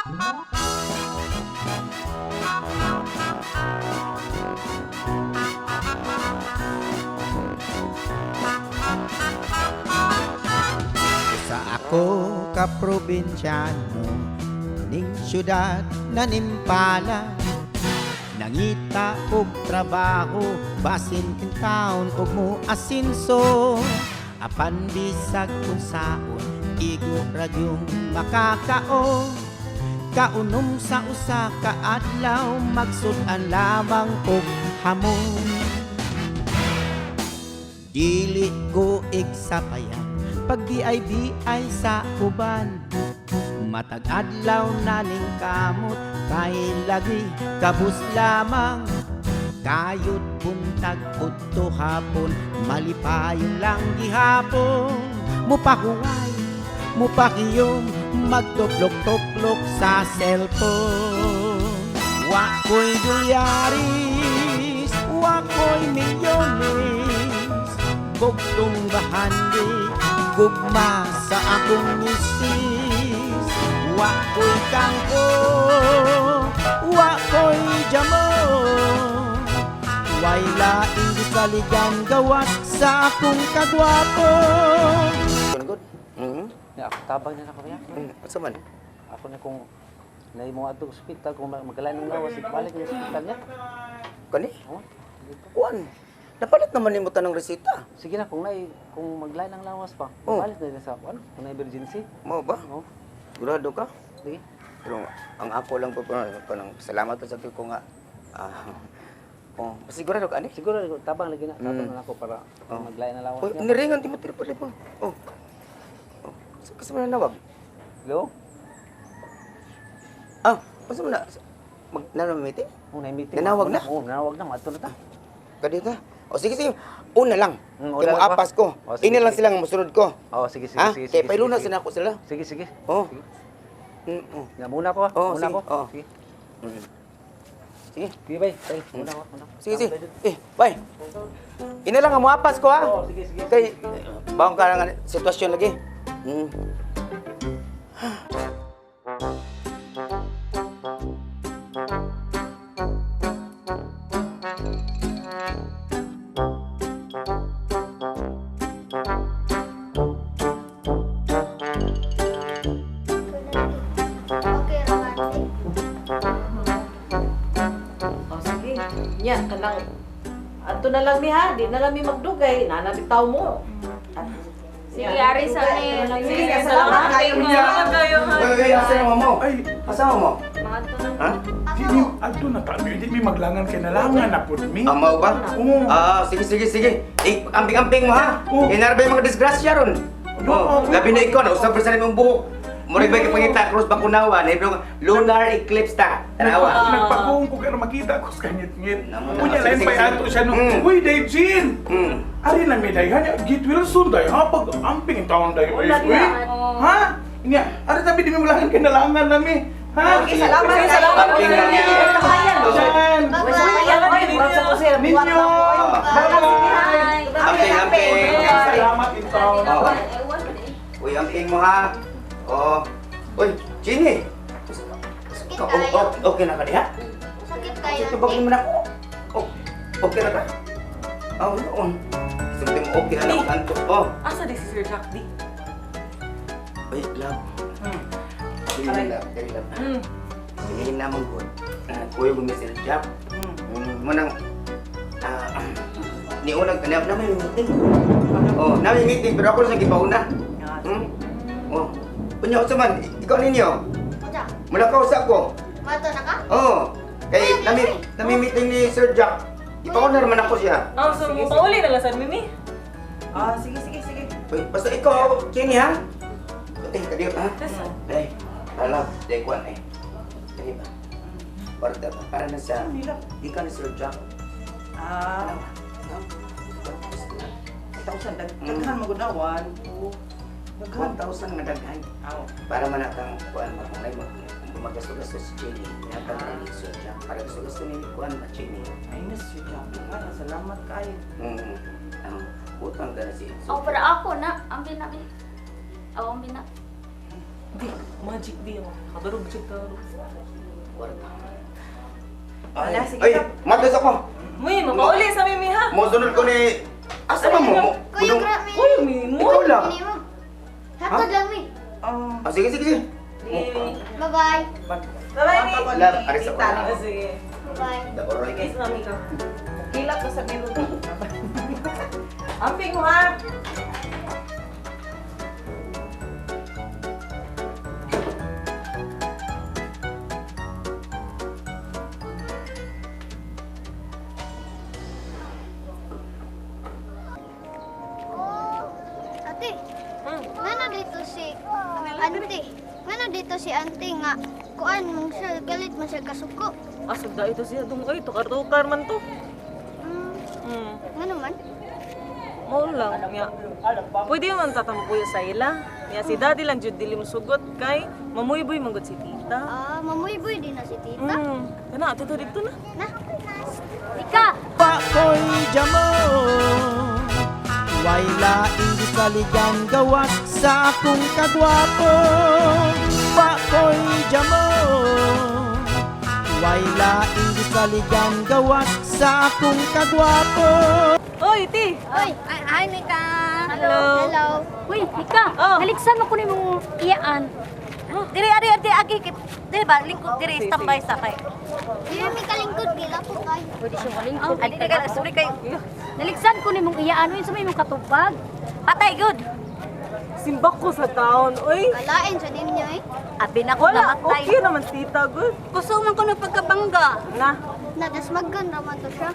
Sa ako ka probinsyano ning syudad na nimpala, nangita og trabaho basin in town og mo asinso, apan bisag unsaon igo ra gyung makakaon. Kaunom sa usa ka adlaw, magsud-an lamang og hamon. Dili ko igsapayan pag di ay sa uban. Matag adlaw na ning kamot kay lagi kabus lamang. Kayod buntag udto hapon, malipayon lang gihapon. Mupahuway, mupakiyom, magtuplok-tuplok sa cellphone. Wa ko'y dolyaris, wa ko'y milyones, bugtong bahandi, gugma sa akong misis. Wa ko'y kangko, wa ko'y jamo, way laing gisaligan gawas sa akong kagwapo. Good. Ya, ako tabang niya na kami. Asa man? Ako na kung na mo adto ospital kung magalain ng lawas, balik niya sa ospital niya. Kani? Oh, Kuan. Napalit naman nimo tanang resita. sige na kung nai kung maglain ng lawas pa. Oh. Balik na din sa ano, kung na emergency. Mao ba? Oh, Sigurado ka? sige. Pero ang ako lang po kanang salamat po sa ko nga. Oh, sigurado ka ani? Siguro tabang lagi na, tabang na ako para Oh. maglain ng lawas Uy, niya. niringan ti mo telepono. Oh. Oh, sa kasi man nawag. Hello? Ah, unsa man na? Mag na meeting? Oh, na meeting. Nanawag na? Oh, nanawag na, maadto na ta. Kadi ta. O sige sige. Una lang. Una Kay mo lang ba? apas ko. O, sige, Ina lang sige. sila nga mosunod ko. Oh, sige sige Ha? sige. Kay sige, pailuna sige, sila ako sila. Sige sige. Oh. Sige. Oh. Ya, muna ko. Ah. Oh, Muna sige. ko. Oh. Sige. Sige. Sige, bay. Bay, muna ko, muna. Sige, sige. Eh, bye. Ina lang ang muapas ko ha. Oh, sige, sige. Kay bawang ka nga sitwasyon lagi. Okay, Romante. O sige. Nya, kanang adto na lang mi ha, di na lang mi magdugay, nana bitaw mo. Sige, ari sa amin. Sige, salamat kayo. Salamat kayo. Uy, uy, asa mo mo? Ay, Asa mo? Mga to na. Ha? di mi adto na ta mi, di mi maglangan kay nalangan na pud mi. Amaw ba? Oo. Ah, sige, sige, sige. Eh, amping-amping mo ha. Oo. Inarbay mga disgrasya ron. Oo. Oh, labi na ikaw, nausap sa imong buhok. Murag ba kipangita cross Bakunawa, na lunar eclipse ta. Tanawa. Nagpakong ko kay makita ko sa ngit-ngit. Namo na. Unya Sige, lain sige, pa sige. ato siya no. Uy, Dayjin. Ari na mi day ha, Git Wilson day ha pag amping taon day. Uy, Wala uy. Ha? Nya, ari tabi di mi maglangan kay nalangan na mi. Ha? Okay, salamat. Salamat. Amping lang yan. Yan. Bye-bye. Ninyo. Bye-bye. Amping, amping. Salamat in town. Oo. Uy, amping mo ha. Oh. Uy, Chini. Sakit Oh, kayo. oh, okay na ka diha? Sakit kayo. Tubag mo na ako. Oh, okay na ka? Oh, oh. Sabi mo okay na lang kanto. Oh. Asa di si Sir Jack di? Uy, love. Dili love, dili love. Dili na mong good. Kuya mo Sir Jack. Mo nang ni unang na, na may meeting. Oh, na may meeting pero ako lang sa gipauna. Oh. Unya unsa man ikaw ninyo? Unsa? Mula ka usa ko. Mato na ka? Oh. Kay nami meeting ni Sir Jack. Ipauna naman ako siya. Ah, so mo pauli na lang sad mimi. Ah, sige, sige, sige. Uy, basta ikaw, Kenny ha? Eh, kadiyot ha? Eh, alam, day kuan eh. Kani ba? Para, para na sa, di ka ni Sir Jack. Ah, 1,000. Daghan mo gud na, 1, 2, daghan. 1,000 nga daghan. Aw. Para man atang kuan ba kung ay magasto-gasto si Jenny. Yata na ni Sir Jack. Para gasto-gasto ni kuan ba Jenny? Ay, na Sir Jack. Nga, salamat kayo. Ang utang ka na si Sir Oh, Jack. para ako na. Ambi na. Oh, ambi na. Di, magic di ako. Nakadarog siya taro. Kwarta. Wala, Ay, sige ay, ka. matas ako. Muy, mapauli sa mimi ha. Mosunod ko ni... Asa man mo? Kuya, grabe. Uy, mi mo. Ikaw lang. Hindi mo. Hatod lang mi. Oh. Ah, sige, sige, sige. Bye-bye. Bye-bye, mi. Love, aris ako. Ah, sige. Bye-bye. Daoroy kay. Kiss mami ka. Hilak ko sa meron. Amping mo ha. Oh, ate. Nga dito si ante. Nga dito si ante nga. Kuan mong siya galit man siya kasuko. Asog da ito siya dong ay tukar-tukar man to. Nga naman. Mao lang niya. Pwede man tatampuyo sa ila. Niya si daddy lang jud dili sugot kay mamuyboy manggod si tita. Ah, mamuyboy din na si tita. Kana ato to dito na. Na. Ika! Pakoy jamo. Way laing gisaligan gawas sa akong kagwapo. Pakoy jamo. Way laing gisaligan gawas sa akong kagwapo. Oy, ti. Oy. Ay, hi, Mika! Hello. Hello. Uy, Mika! Oh. Haliksan mo ko ni mong iyaan. Diri ari ari agi diri ba lingkod diri standby sa kay. Dili mi kalingkod gila po kay. Pwede siya malingkod. Adi diri ka sorry kay Naligsan ko ni mong iyaan. Uy, sa may mong katubag. patay good. Simbak ko sa town. Oy. Kalain sa ninyo eh. Abi na ko Wala, namatay. okay naman tita, good. Kusog man ko ng pagkabangga. Na, Nadasmagan raman to siya.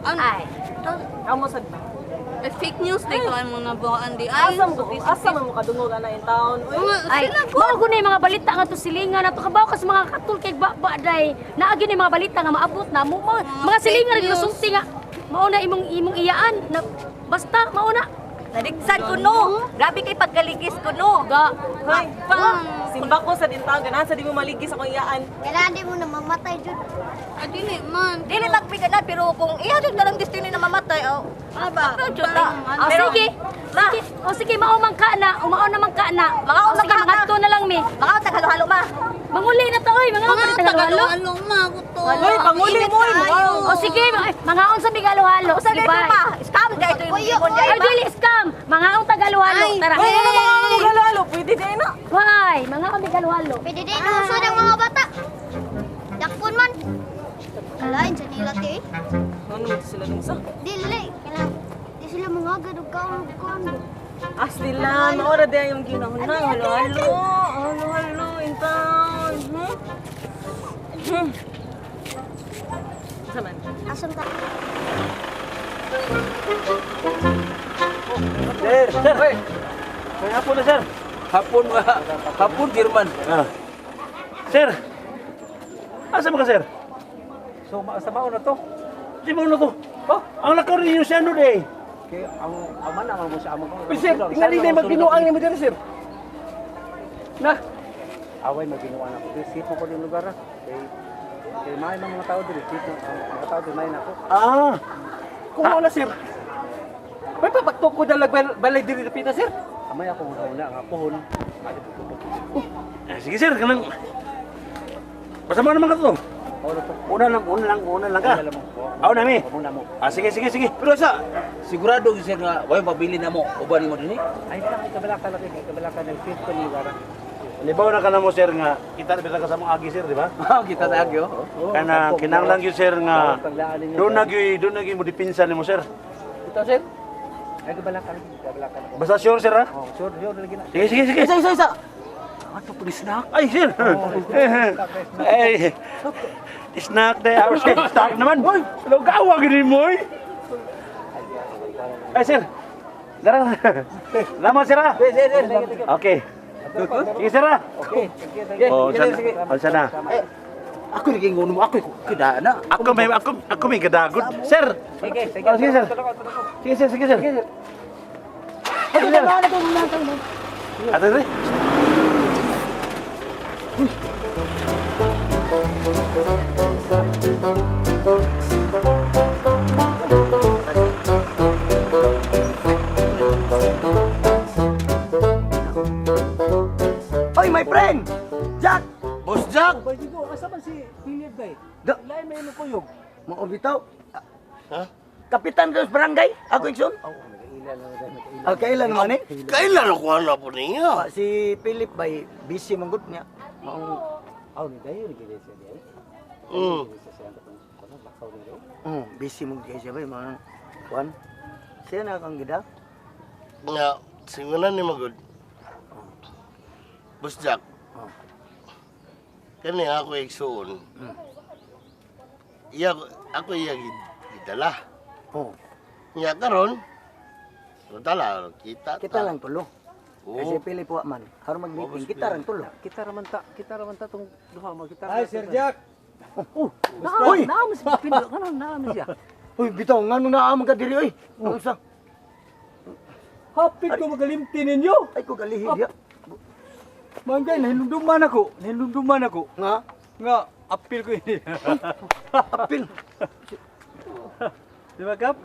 Ay. amo sad. Eh, fake news na ito ang mga buhaan di ay. Asa mo asa man mo kadungog ana in town. Oy. Ay, mao ko na yung mga balita nga to silingan na to kabaw kas mga katul kay ba day. Naagi na yung mga balita nga maabot na mo mga, mga silingan fake rin news. sulti nga mao na imong imong iyaan na basta mao na. Naligsan ko no. Grabe kay pagkaligis ko no. Ga. Hoy, simbak ko sa din town ganahan sa di mo maligis akong iyaan. Kailangan di mo na mamatay jud. Ah, dili man. Dili magbiganan pero kung iya jud na lang destiny na mamatay oh. Aba, Jud ta. O sige. Sige. O sige, mao man ka na, umao naman ka na. Mao O sige, man ka na. mangadto na lang mi. Mga taghalo-halo ma. Manguli na ta oy, mga Mga mga taghalo. tagalo-alo ma ko to. Hoy, panguli mo, oy, mga- O sige, mangaon sa migalo-halo. Usa Sige, di bye. ma. Scam dai to Uy, yung uy, Ay, dili scam. Mangaon tagalo-halo. Tara. Hoy, ano mga halo-halo? Pwede din na. Hoy, mangaon migalo-halo. Pwede din usod ang mga bata. Dakpon man. Kalain sa nila ti eh. Ano mo sila dun sa? Dili. Kailangan di sila mga og kaon og kaon. Asli lang, maora din yung ginahon na. Halo-halo, halo-halo in town. Sa man? Asam ta. Sir, sir. May hapon na, sir. Hapon ba? Hapon German. Ah. Sir! Asa mo ka, sir? So, sa mao na to. Di mo na to. Oh, ang lakaw ninyo si ano day. Kay ang ama na mo sa amo ko. Uy, sir, tingali na yung magbinuang ni mo diri, sir. Na. Away magbinuang ako. Kay safe mo ko yung lugar ah. Kay kay may mga tao diri, safe na ang mga tao diri may nako. Ah, Kung wala, sir. May papagtukod na lang balay diri dapita, sir. Amay ako una nga puhon. Eh, sige sir, kanang Basta mo naman ka to. Mao na to. Una lang, una lang, una lang ka. Una lang mo. Aw na mi. Una mo. Ah, sige, sige, sige. Pero sa sigurado gyud sir nga way mabili na mo uban nimo dinhi. Ay, sa kabalaka lang kay kabalaka ng safe ko ni lugar. ah. Libaw na ka na mo sir nga kita na ka sa mong agi sir, di ba? Kita sa agyo. Kana kinahanglan gyud sir nga Paglaan ninyo. doon na gyud mo depensa nimo sir. Ito sir. Ay kabalaka lagi, kabalaka na ko. Basta sure sir ha. Oh, sure, sure lagi na. Sige, sige, sige. Isa isa isa. Ato pag snack. Ay sir. Ay. Snack day, our snack naman. Hoy, lugawa gini mo oy. Ay sir. Dara. Lama sir ha. Sir, sir, sir. Okay. Sige sir ha. Okay, thank you, thank you. Oh, sana. Oh, sana. Ako naging ngono mo ako kida na. Ako may gadagod. Sir. Sige, sige. Oh, sige sir. Sige sir, sige sir. Sige sir. Ate, ate. Oy, my friend. Jack. Oh, Barjigo, asa man si Philip day? Lain may imong kuyog. Mao bitaw. Ha? Kapitan sa barangay, ako igsoon. Oh, nagkaila lang day, nagkaila. Ah, kailan man eh? Kailan ako ano po niya? Ah, si Philip bay busy man gud niya. Maong Aw, ni dayon gid siya day. Siya siya katong kuno lakaw ni dayon. Oh, busy mo kay siya bay mga kuan. Siya na kang gida. Nga, singunan ni Magod. Boss Jack. Oh. Kani ako igsuon. Iya ako iya gidala. Oh, Nya karon. Dala kita. kita lang tulo. Oo. Kasi Philip wa man. Aron mag-meeting kita lang tulo. Kita raman ta tong duha mo kita. Ay, Sir Jack. Oh, Uy! Naam si Philip. Ano naam siya? Uy, bitaw ngano naa man ka diri oy. Unsa? Hapit ko magalimti ninyo. Ay ko galihi diya. Manggay, nahinumduman ako. Nahinumduman ako. Nga, Nga, apil ko ini. apil. Di ba, Kap?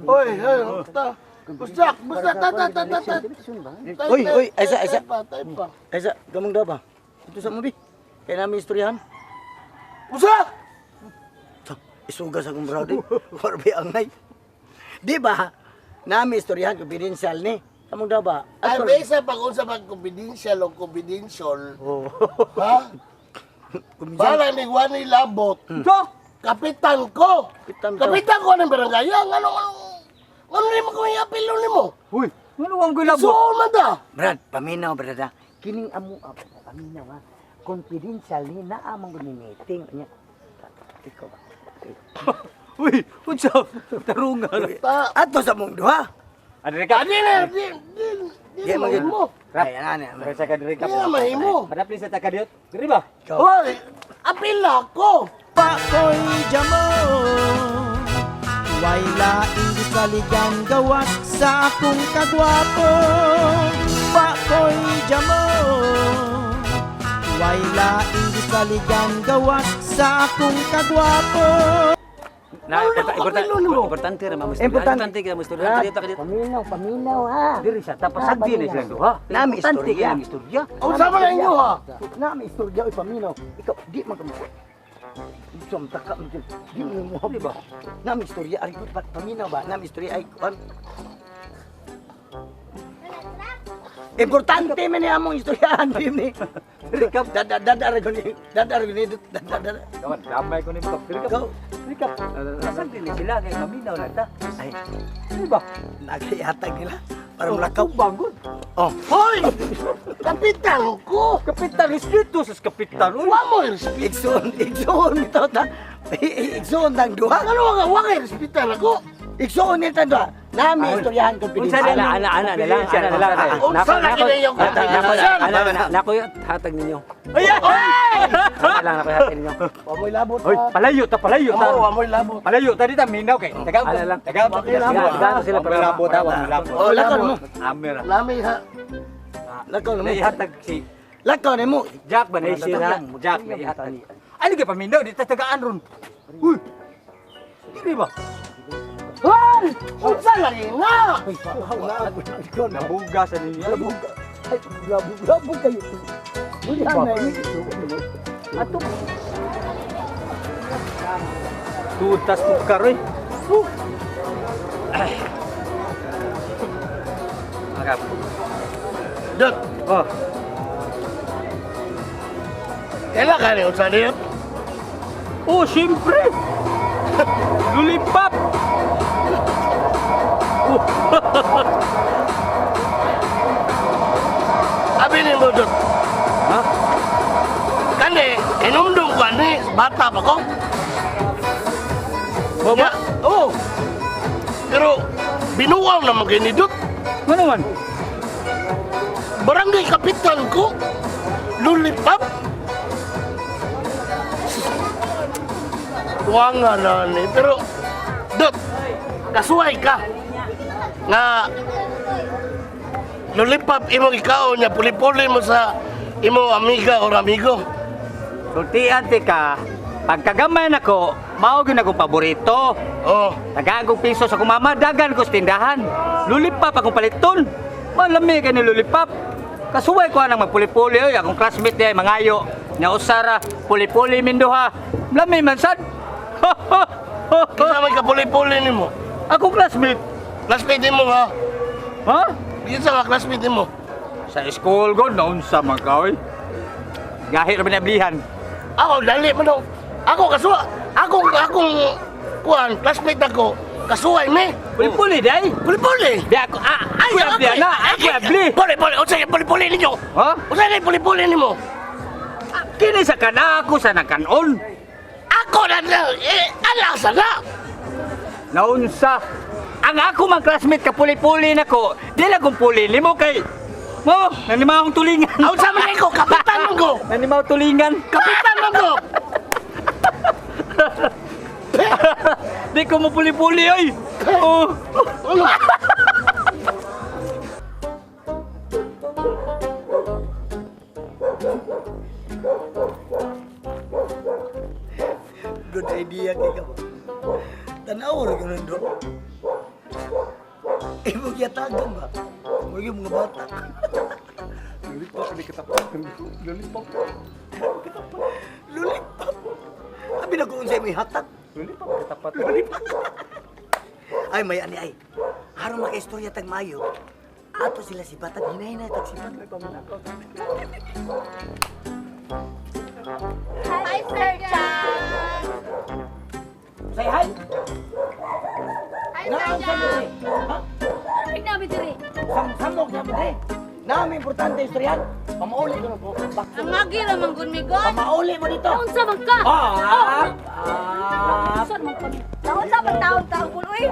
Oy, hey, ta. Boss Jack, Boss Jack, ta ta ta ta ta. Oy, oy, aysa, aysa. Tay pa, tay pa. Aysa, gamong daw ba? Ito sa mo bi. Kay nami istoryahan. Usa! Isuga sa akong brother. Para ba angay? Di ba? Nami istoryahan confidential ni. Kamong daw ba? Ay, Ato- besa pag unsa pag confidential o confidential. Oh. Ha? Confidential. Bala ni Juan ni Labot. To! Kapitan ko. Kapitan ko. Kapitan ko ng barangay. Ang ano ano ano nimo ko iapilo nimo? Uy, ano ang gulabo? So man ta. Brad, paminaw brad ha. Kining amo ah, paminaw ha. Confidential ni naa man gud ni meeting nya. Ikaw ba? Uy, unsa? Tarungan. Ta. Ato sa mong duha. Adre ka. Adi na di di di Di man gud mo. Ay, ana ana. Pero sa kadiri ka. Di na mahimo. Padapli sa takadiot. Diri ba? Ikaw. Hoy, apila ko. Pakoy jamo. Way laing gisaligan gawas sa akong kagwapo. Pakoy jamo. Way laing gisaligan gawas sa akong kagwapo. Na, importante ra mamo. Importante. Importante ka mo istorya. Diri ta kadiyot. Paminaw, paminaw ha. Diri siya tapos sagdi na silang duha. Nami Importante istorya. kay ang istorya. Unsa man ang inyo ha? Nami istorya oy paminaw. Ikaw di man ka mo. Som taka mo dyan. Di mo mo ba? Nami istorya ari ko paminaw ba? Nami istorya ay kuan. Importante man ni among istoryahan di ni. Dada dada ra ni dada ra ni dada dada. Kawan, damay ko nimo, Kap. Diri ka. Go. Diri ka. Pasagdi ni sila kay maminaw na ta. Ay, Di ba? nagayatag nila para mulakaw. Banggod. Oh, Hoy! Kapitan ko. Kapitan, respeto sa kapitan. Uy, Wa mo respeto. igsuon, igsuon bitaw ta. Igsuon tang duha. Ano nga wa kay respetan ako? Igsuon ni tang duha. Nami istoryahan Unsa confidential. na ana ana na lang, ana na lang. Unsa na kini yung confidential? Nako hatag ninyo. Ay! Ana lang nako hatag ninyo. Amoy labot. Hoy, palayo ta, palayo ta. Oo, amoy labot. Palayo ta dito minaw kay. Taga Ana lang. Taga Tagaan sila para labot ha, wa labot. Oh, lakaw mo. Amira. Lami ha. Lakaw na mo. Naihatag si Lakaw na mo. Jack ba na sila? Jack na ihatag. Ano kay paminaw dito tagaan ron. Uy. Dili ba? Hoy! Unsa lagi na? Nabuga sa ninyo. Labog. Ay, labog, labog kayo. Wala na Ato. Tutas ko karoy. Agap. Dot. Oh, Kaila ka ni unsa niyo? Oh, siyempre. Lulipap. Abi ni mo dot. Ha? Kani, inumdum ko ani, bata pa ko. Baba? Ya, oo. Pero binuang naman kay ni Dot. Ano man? Barangay kapitan ko. Lulipap. Tuwanga na ni. Pero, Dot, kasuway ka. Nga, lulipap imong ikaon niya, puli-puli mo sa imo amiga or amigo. Sultian ti ka. Pagkagamay nako, mao gyud akong paborito. Oh, Tagaan kong piso sa kumama, dagan ko sa tindahan. Lulipap akong paliton. Malami ka ni lulipap. Kasuway ko nang magpuli-puli oy, akong classmate diay mangayo. Nya usara puli-puli minduha. Lami man sad. Kinsa may kapuli-puli nimo? Akong classmate. Classmate nimo nga. Ha? Kinsa nga classmate nimo? Sa school god naunsa man ka oy. Gahi ra binablihan. Ako dali man dong. Ako kasuwa. Akong akong kuan classmate ako. Kasuway me. Puli-puli day. Puli-puli. Di ako ah, ako abli na, ako abli. Puli-puli, unsa yung puli-puli ninyo? Ha? Unsa yung puli-puli nimo? Kini sa kana ako sa nakanon. Ako na na eh, ala sa na. Naunsa. Ang ako mang classmate ka puli-puli nako. Di lang kong puli nimo kay mo, nanimahong tulingan. Aw sa man ko kapitan man ko. Nanimahong tulingan. Kapitan man ko. Di ko mo puli-puli oy. Oh. Good idea kay ka ba? Tanaw ra gyud do. Imong yatagan ba? Mo yung mga bata. Lollipop ni katapat. Lollipop. Lollipop. Abi na ko unsay may hatag. Lollipop katapat. Ay may ani ay. Aron makaistorya tag maayo. Ato sila si batag hinay-hinay tag sibat. Hi, Sir Jack! Say hi. Hi, Sir Jack! Ay namin diri. Samok sa pre. Nami importante istoryan. Pamauli ko po. Ang magi ra man gud mi god. Pamauli mo dito. Naunsa man ka? Ah! Oh. Naunsa man ka? Naunsa man taon-taon ko uy.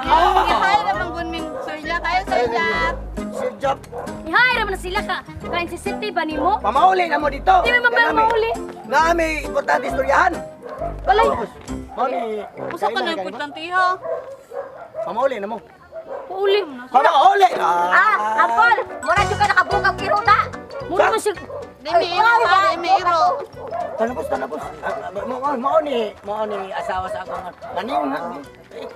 Hi ra man gud mi Sir Jack. Hi, Sir Jack. Sir Jack, Ihay ra man na sila ka. Kain si City ba nimo? pamauli na mo dito. Di man Kaya nami- mauli. Nami importante istoryahan. Walay. Mami, Usa ka na importante ha. Pamauli na mo. Pauli mo na. Pamauli! Ah, Ampol! Mura jud ka nakabukag iruta! Mura man siya. Di mi iro ha, di mi iro. Tanapos, tanapos. Mao mao ni, mao ni asawa sa akong kaning.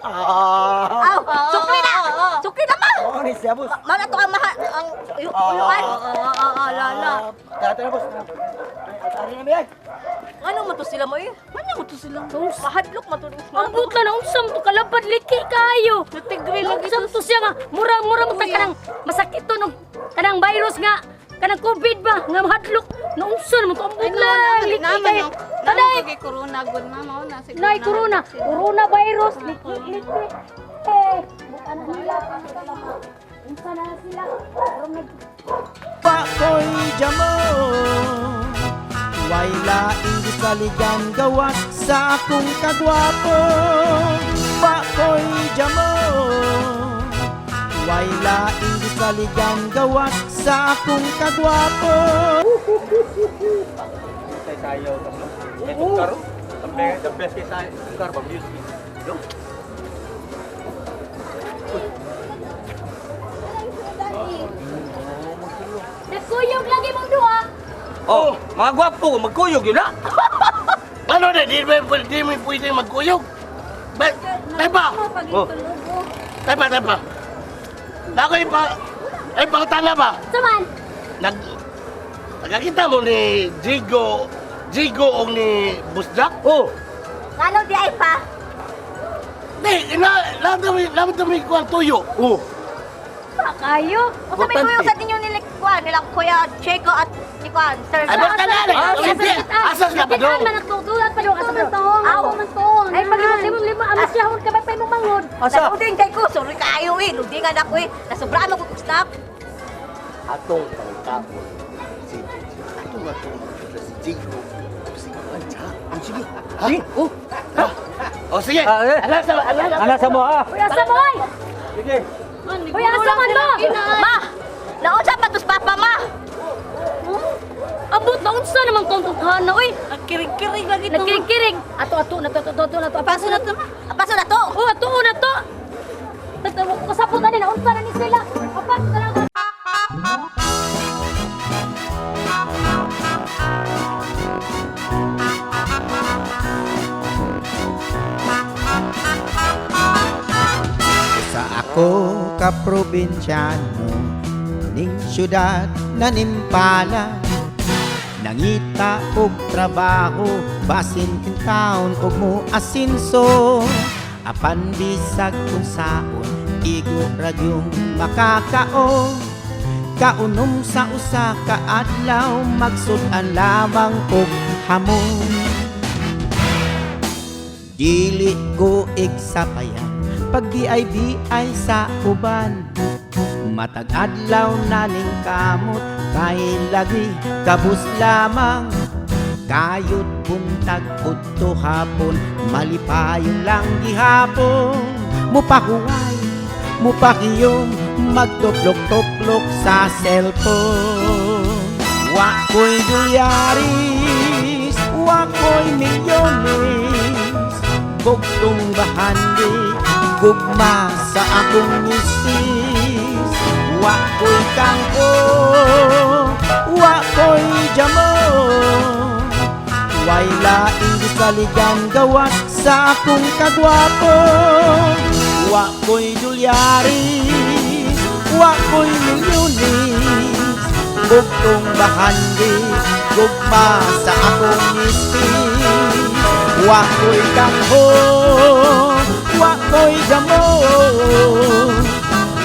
Ah. Aw, sukli na! Sukli na ma! Mao ni siya boss. Mao na to ang maha ang uyuan. Oo, oo, oo, lala. Tara, tara boss. Ari na biyan. Ano man to sila mo eh? Ano man to sila? Mahadlok man to. Ang buta na unsa man to kalabad liki kayo. Natigre lagi Unsa man to siya nga mura-mura man ta kanang masakit to nung kanang virus nga kanang COVID ba nga mahadlok. Naunsa naman to ang Ay, butla liki kayo. Taday! Taday! Corona gud mama na siguro. Nay corona, corona virus liki liki. Eh, buta na nila. Unsa na sila? Pero nag Pakoy jamo. Way laing gisaligan gawas sa akong kagwapo. Pakoy jamo. Way laing gisaligan gawas sa akong kagwapo. Sayo no. Itong karo. The best kay sa karo ba music. No? Nagkuyog lagi mong duha. Oh, mga gwapo, magkuyog yun na. Ano na di mo di mo pwede magkuyog. Ba, tay pa. Oh. Tay pa, tay pa. Nako ipa ay pangtana ba? Saman. Nag Nagkakita mo ni Jigo, Jigo o ni Busjak? Oh, Ngano di ay pa? Di, ina, lahat kami, lahat kami kuwan tuyo. oh. Pa kayo. Unsa may kuyog sa ninyo nila kuan nila Kuya Checo at ni kuan Sir Ay, basta na, Ah, hindi, asas ka pa doon. Man ako dulat pa doon asa man to. Aw. man to. Ay paglimot lima amas siya hon kabay pa imong mangod. Asa? Naluding kay ko, sorry kaayo eh. Ludingan ako eh. Nasubraan ako kog stop. Atong pangkapon si Atong atong si Jigo. Si Pancha. Oh, sige. Ha? Oh. Ha? Oh, sige. Ah, eh. Ala sa, ala sa. Ala sa mo ha. Uy asa mo ay? Sige. Uy asa man mo? Ma! Naunsa pa tos papa ma? Abot na unsa naman tong tungkana oy. Nagkirig-kirig lagi to. Nagkirig-kirig. Ato ato na to ato ato na to. Paso na to ma. Paso na to. Oh, ato na to. Tatawa ko kasabot ani na unsa na ni sila. Apak na. Sa ako ka probinsyano ning syudad Nanimpala, nangita og trabaho, basin taon og mo asinso. Apan bisag unsaon, igo ra gyung makakaon. Kaunom sa usa ka adlaw, magsud-an lamang og hamon. Dili ko igsapayan pag bi sa uban. Matag adlaw naning kamot kay lagi kabus lamang. Kayod buntag udto hapon, malipayon lang gihapon. Mupahuway, mupakiyom, magtuplok-tuplok sa cellphone. Wa ko'y dolyaris, wa ko'y milyones. Bugtong bahandi, gugma sa akong misis. Wa ko'y kangko, wa ko'y jamo. Way laing gisaligan gawas sa akong kagwapo. Wa ko'y dolyaris, wa ko'y milyones. Bugtong bahandi, gugma sa akong misis. Wa ko'y kangho, wa ko'y damo.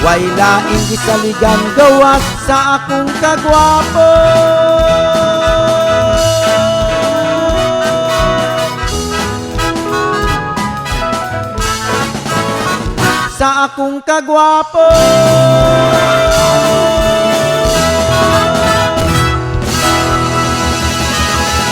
Way laing gisaligan gawas sa akong kagwapo. Sa akong kagwapo.